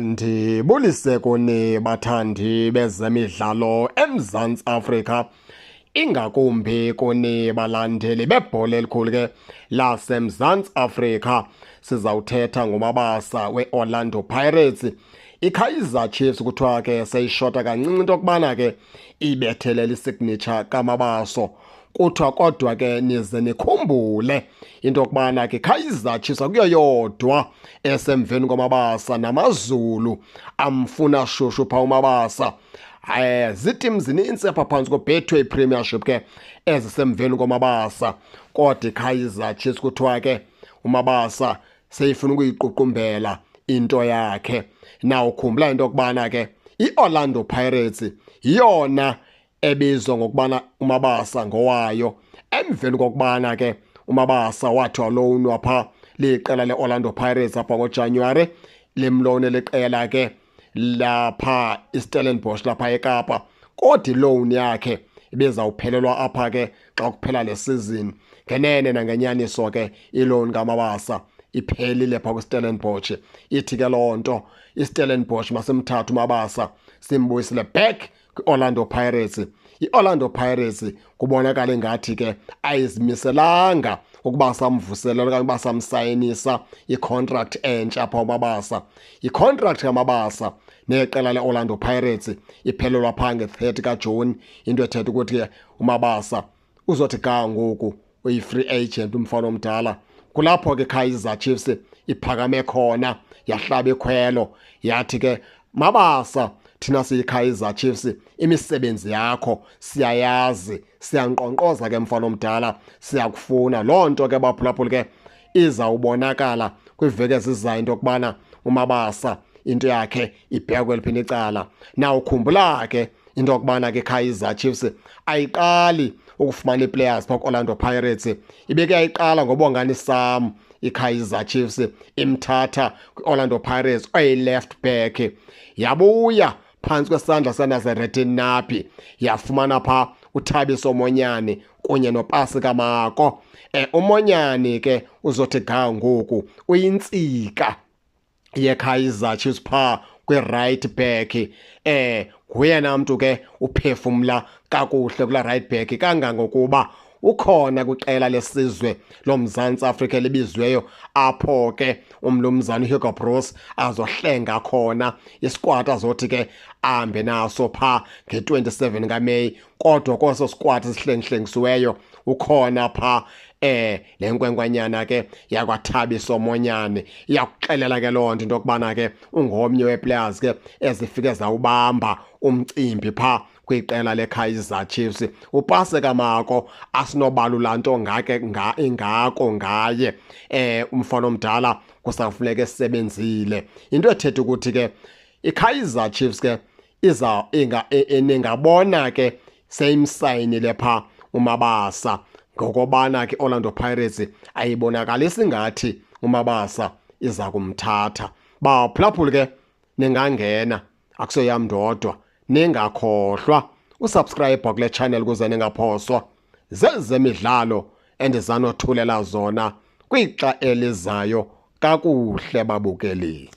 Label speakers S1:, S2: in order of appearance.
S1: Ndibulise kuni bathandi bezemidlalo eMzantsi Afrika, ingakumbi kuni balandeli bebhola elikhulu ke laseMzantsi Afrika. Sizawuthetha ngoMabasa we-Orlando Pirates. IKaizer Chiefs kuthiwa ke seyishota kancinci into yokubana ke ibethelele isignature kaMabaso. Kuthiwa kodwa ke nize nikhumbule into yokubana ke Kaizer Chiefs akuyo yodwa esemveni kwaMabasa, namaZulu amfuna shushu pha uMabasa. Ziitim zininzi apha phantsi koBetway Premiership ke ezisemveni kwaMabasa, kodwa iKaizer Chiefs kuthiwa ke uMabasa seyifuna ukuyiququmbela into yakhe. Na ukhumbula into yokubana ke iOrlando Pirates yiyona ebizwa ngokubana uMabasa ngowayo, emveni kokubana ke uMabasa wathi walowunwa pha liqela le-Orlando Pirates apha ngoJanuwari, limlone liqela ke lapha iStellenbosch lapha eKapa, kodwa iloan yakhe ibizawuphelelwa apha ke xa kuphela le season. Ngenene nangenyaniso ke iloan kaMabasa iphelile pha kwiStellenbosch. Ithi ke loo nto iStellenbosch masimthathe uMabasa simbuyisele back kwi-Orlando Pirates. I-Orlando Pirates kubonakala ingathi ke ayizimiselanga ukuba samvuselela okanye uba samsayinisa i-contract entsha pha uMabasa. I-contract kaMabasa neqela le-Orlando Pirates iphelelwa phaa nge-30 kaJuni, into ethetha ukuthi ke uMabasa uzothi ga ngoku uyi-free agent umfana omdala. Kulapho ke Kaizer Chiefs iphakame khona yahlaba ikhwelo yathi ke Mabasa, thina siyi-Kaizer Chiefs imisebenzi yakho siyayazi, siyankqonkqoza ke mfana omdala, siyakufuna. Loo nto ke baphulaphuli ke izawubonakala kwiveki ezizayo into yokubana uMabasa into yakhe ibheka kweliphini icala. Na ukhumbula ke into yokubana ke Kaizer Chiefs ayiqali ukufumana ii-players phaa ku-Orlando Pirates, ibeke yayiqala ngoBongani Sam iKaizer Chiefs imthatha kwi-Orlando Pirates oyi-left back, yabuya phantsi kwesandla saNazarethin Nabi yafumana phaa uThabiso Monyane kunye noPaseka Mako. UMonyane ke uzothi ga ngoku uyintsika yeKaizer Chiefs phaa kwi-right back. Nguyena mntu ke uphefumla kakuhle kula right back, kangangokuba ukhona kwiqela lesizwe loMzantsi Afrika elibizweyo apho ke umlumzana uHugo Broos azohlenga khona isquad azothi ke ahambe naso phaa nge-27 kaMeyi. Kodwa kweso squad sihlengihlengisiweyo ukhona phaa le nkwenkwanyana ke yakwaThabiso Monyane. Iyakuxelela ke loo nto into yokubana ke ungomnye wee-players ke ezifike zawubamba umcimbi phaa kwiqela leKaizer Chiefs. UPaseka Mako asinobalula nto ngake ingako ngaye, umfana omdala kusafuneka esebenzile. Into ethetha ukuthi ke iKaizer Chiefs ke iza inga ningabona ke seyimsayinile phaa uMabasa, ngokobana ke Orlando Pirates ayibonakalisi ngathi uMabasa iza kumthatha. Baphulaphuli ke ningangena, akusoyam ndodwa, ningakhohlwa usubscribe kule channel ukuze ningaphoswa zezemidlalo endizanothulela zona kwixa elizayo. Kakuhle babukeli.